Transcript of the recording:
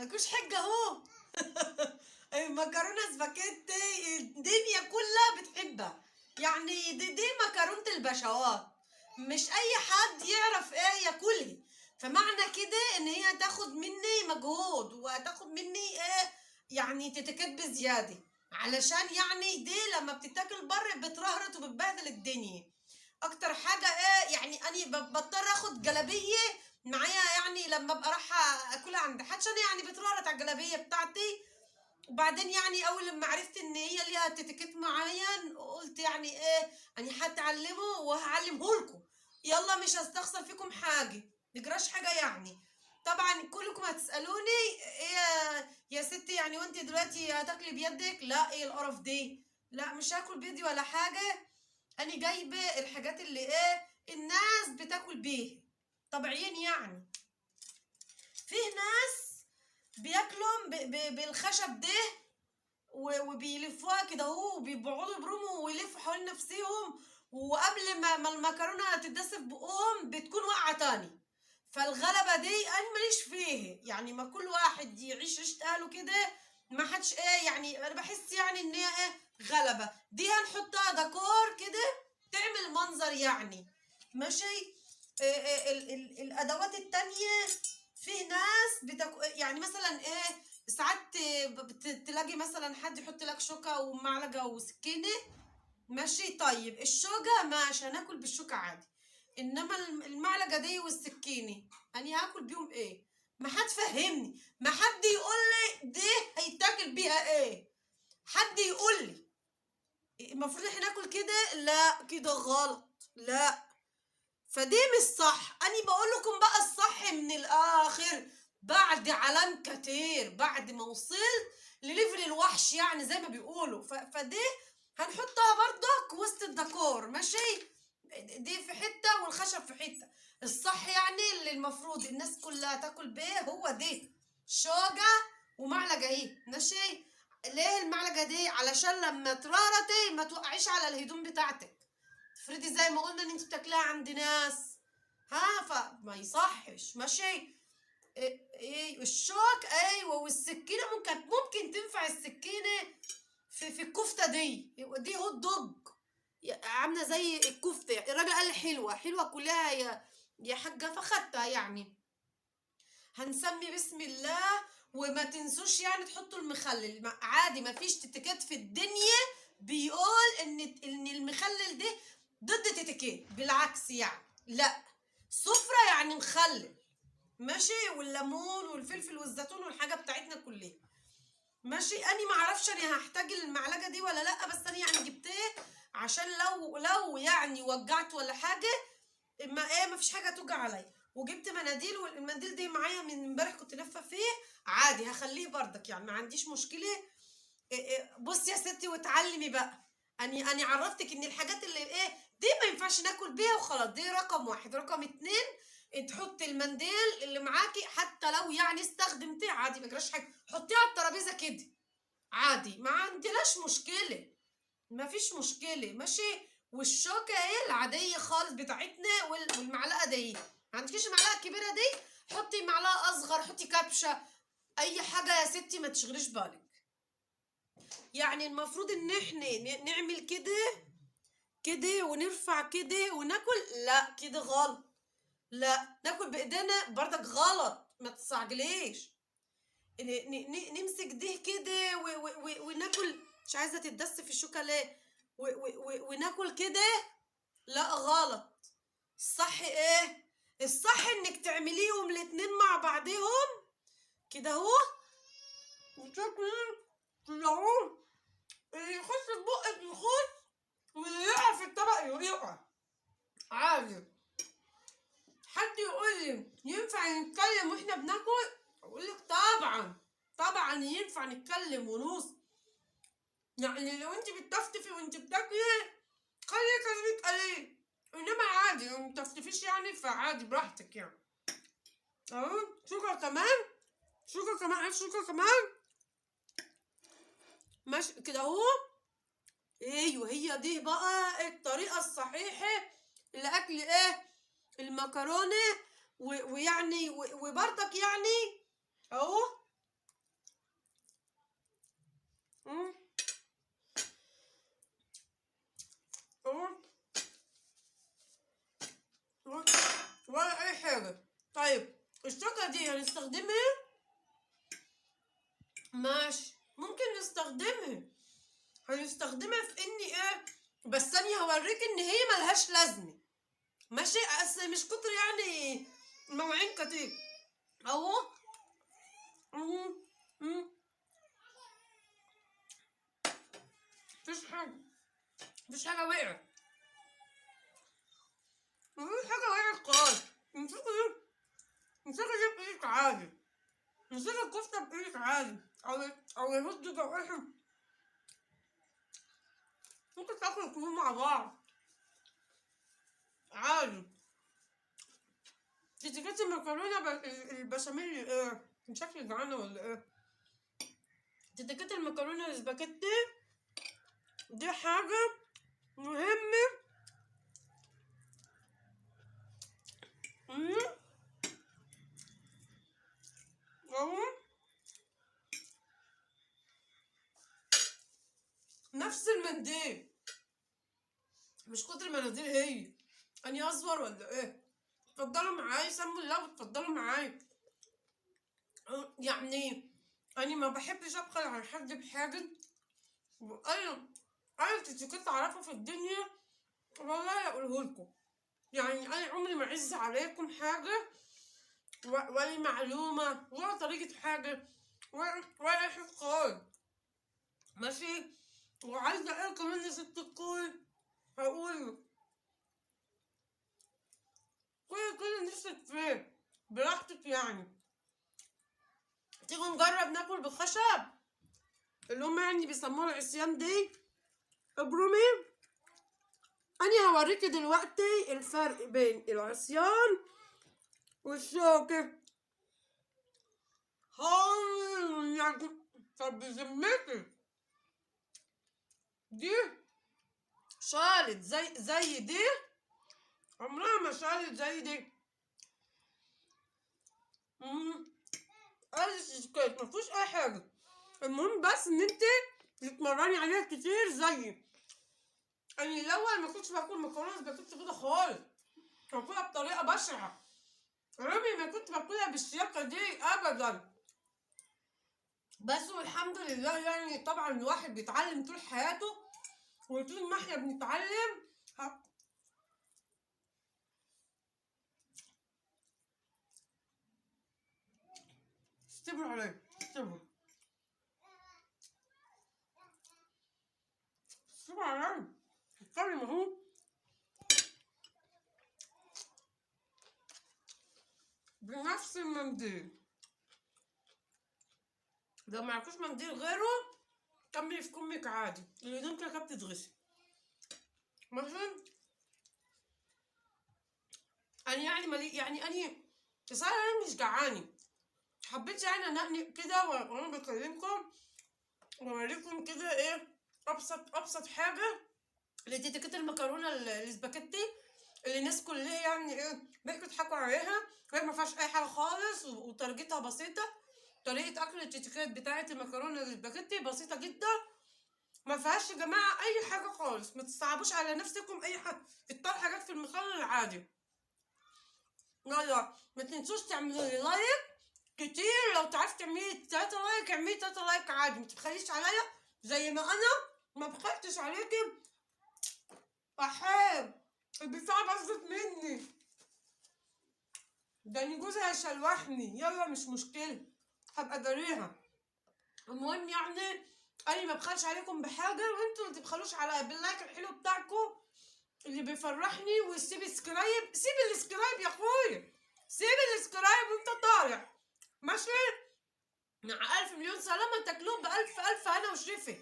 مالكوش حجه اهو. المكرونه سباكيتي الدنيا كلها بتحبها، يعني دي مكرونه البشوات، مش اي حد يعرف ايه ياكلها. فمعنى كده ان هي تاخد مني مجهود وهتاخد مني ايه يعني تتكت بزيادة، علشان يعني دي لما بتتاكل بره بترهرط وبتبهدل الدنيا. اكتر حاجة ايه يعني انا بضطر اخد جلابية معايا، يعني لما ابقى رايحة اكلها عند حد، عشان يعني بترهرط على الجلابية بتاعتي. وبعدين يعني اول لما عرفت ان هي ليها تتكت معين، قلت يعني ايه انا هتعلمه وهعلمه لكم، يلا مش هستخسر فيكم حاجة، نجراش حاجة يعني. طبعا كلكم هتسالوني ايه يا ستي يعني وانت دلوقتي هتاكلي بيدك؟ لا، ايه القرف دي؟ لا مش هاكل بيدي ولا حاجة، انا جايبه الحاجات اللي ايه الناس بتاكل بيها طبيعيين. يعني فيه ناس بياكلوا بالخشب ده وبيلفوها كده اهو، وبيقعدوا يبرموا ويلفوا حوالين نفسيهم، وقبل ما المكرونه تدس في بقهم بتكون واقعه تاني. فالغلبه دي انا ماليش فيها، يعني ما كل واحد يعيش عيشة اهله كده، ما حدش ايه يعني، انا بحس يعني ان هي ايه غلبه. دي هنحطها ديكور كده تعمل منظر يعني، ماشي. إيه إيه ال الادوات التانية، في ناس يعني مثلا ايه ساعات تلاقي مثلا حد يحط لك شوكه ومعلقة وسكينة، ماشي. طيب الشوكة ماشي هناكل بالشوكة عادي، انما المعلقة دي والسكينة انا هاكل بيهم ايه؟ ما حد فهمني، ما حد يقول لي دي هيتاكل بيها ايه، حد يقول لي المفروض احنا ناكل كده؟ لا كده غلط، لا فدي مش صح. انا بقول لكم بقى الصح من الاخر بعد علام كتير، بعد ما وصلت ل level الوحش يعني زي ما بيقولوا. فدي هنحطها برضك وسط الديكور، ماشي. دي في حتة والخشب في حتة. الصح يعني اللي المفروض الناس كلها تاكل بيه هو دي شوكه ومعلقة اهي، ماشي. ليه المعلقة دي؟ علشان لما ترارتي ما توقعيش على الهدوم بتاعتك. افرضي زي ما قلنا ان انت بتاكليها عند ناس، ها، فما يصحش، ماشي. ايه الشوك، ايوه، والسكينة ممكن تنفع السكينة في الكفتة دي، دي هوت دوج عامله زي الكفتة. الراجل قال لي حلوة حلوة كلها يا حاجة، فخدتها يعني. هنسمي بسم الله. وما تنسوش يعني تحطوا المخلل عادي، ما فيش تتكات في الدنيا بيقول ان المخلل ده ضد تتكات، بالعكس يعني. لا، سفرة يعني مخلل، ماشي، والليمون والفلفل والزيتون والحاجة بتاعتنا كلها، ماشي. انا ما اعرفش انا هحتاج المعلقة دي ولا لا، بس انا يعني جبتها عشان لو يعني وجعت ولا حاجة، ما ايه ما فيش حاجة توجع عليا. وجبت مناديل، والمنديل دي معايا من امبارح كنت لفه فيه عادي، هخليه بردك يعني ما عنديش مشكلة. بصي يا ستي واتعلمي بقى، انا عرفتك ان الحاجات اللي ايه دي ما ينفعش ناكل بيها وخلاص. دي رقم واحد. رقم اتنين، تحطي المنديل اللي معاكي حتى لو يعني استخدمتيه عادي ما جراش حاجة، حطيه على الترابيزة كده عادي، ما عندناش مشكلة، ما فيش مشكلة، ماشي. والشوكه ايه العادية خالص بتاعتنا، والمعلقه دي، ما عندكيش المعلقة الكبيرة دي حطي معلقه اصغر، حطي كبشة، اي حاجة يا ستي، ما تشغليش بالك. يعني المفروض ان احنا نعمل كده كده ونرفع كده وناكل، لا كده غلط، لا ناكل بايدينا بردك غلط، ما تستعجليش. نمسك ده كده وناكل، مش عايزه تتدس في الشوكة ليه، وناكل كده، لا غلط. الصح ايه؟ الصح انك تعمليهم الاتنين مع بعضهم كده اهو، وتاكلي كده اهو، اللي يخش في بقك يخش، واللي يقع في الطبق يقع عادي. حد يقول لي ينفع نتكلم واحنا بناكل؟ اقول لك طبعا طبعا ينفع نتكلم ونص. يعني لو انت بتفتفي وانت بتاكلي خلي كلامك قليل، انما عادي لو ما بتفتفيش يعني فعادي براحتك يعني. اهو شوكه كمان، شوكه كمان، عايز شوكه كمان، ماشي كده اهو. ايوه هي دي بقى الطريقة الصحيحة لاكل ايه المكرونه، ويعني وبرضك يعني اهو. ولا اي حاجة. طيب الشوكة دي هنستخدمها؟ ماشي، ممكن نستخدمها، هنستخدمها في اني ايه، بس انا هوريك ان هي ملهاش لازمه. ماشي، اصل مش كتر يعني مواعين كتير اهو. مفيش حاجة، مفيش حاجة وقعت، مفيش حاجة وقعت خالص. امسكي دي، امسكي دي بايدك عادي، امسكي الكفتة بايدك عادي، او الهوت دوج او اي حاجة. ممكن تاكلوا كلهم مع بعض عادي. تيجي المكرونه البشاميل ايه؟ مش شكلي جعانة ولا ايه؟ تيجي المكرونه السباكيتي دي حاجة مهمة. اهو نفس المنديل، مش كتر المناديل هي. اني اصور ولا ايه؟ اتفضلوا معايا، سموا الله واتفضلوا معايا. يعني انا ما بحبش ابخل على حد بحاجة، وانا تيكيت اعرفه في الدنيا والله اقوله لكم. يعني انا عمري ما اعز عليكم حاجة ولا معلومة ولا طريقه حاجة ولا اي حاجة خالص. ماشي، وعايزه ايه كمان يا ست الكل؟ هقول كل نفسك فيه براحتك. يعني تيجوا نجرب ناكل بالخشب اللي هم يعني بيسموها العصيان دي. ابرمي، انا هوريكي دلوقتي الفرق بين العصيان والشوكة. هاي طب بذمتك دي شالت زي دي؟ عمرها ما شالت زي دي. ادي الشيكات ما فيهوش اي حاجة. المهم بس ان انت تتمرني عليها كتير زيي. انا الاول ما كنتش باكل مكرونه سباكيتي كده خالص، باكلها بطريقة بشعة، عمري ما كنت باكلها بالشياكه دي ابدا. بس والحمد لله يعني طبعا الواحد بيتعلم طول حياته، وطول ما احنا بنتعلم استبروا عليا، استبروا استبروا عليا. اتكلم اهو. بنفس المنديل، لو معكوش منديل غيره كملي في كمك عادي، الهدوم كده كده بتتغسل. ماشي، انا يعني مالي، يعني انا بصراحة انا مش جعانة، حبيت يعني انقنق كده وانا بكلمكم واوريكم كده ايه ابسط حاجة اللي دي تيكت المكرونه السباكيتي اللي الناس كلها يعني ايه بيحكوا يضحكوا عليها، وهي ما فيهاش اي حاجة خالص وطريقتها بسيطة. طريقه اكل التيكات بتاعه المكرونه السباكيتي بسيطة جدا، ما فيهاش يا جماعة اي حاجة خالص، ما تصعبوش على نفسكم اي حاجة، الطرح حاجات في المخلل العادي. يلا ما تنسوش تعملوا لي like كتير، لو تعرفي تعملي 3 like اعملي 3 like عادي، ما تبخليش عليا زي ما انا ما بخلتش عليكي. احب البتاع باظت مني، ده انا جوزي هيشلوحني. يلا مش مشكلة، هبقى داريها. المهم يعني انا ما بخلش عليكم بحاجة، وانتوا ما تبخلوش عليا بال like الحلو بتاعكم اللي بيفرحني، وسيب subscribe، سيب ال subscribe يا اخويا، سيب ال subscribe وانت طالع. ماشي، مع 1000 مليون سلامه، تاكلوه بألف ألف هنا وشفا.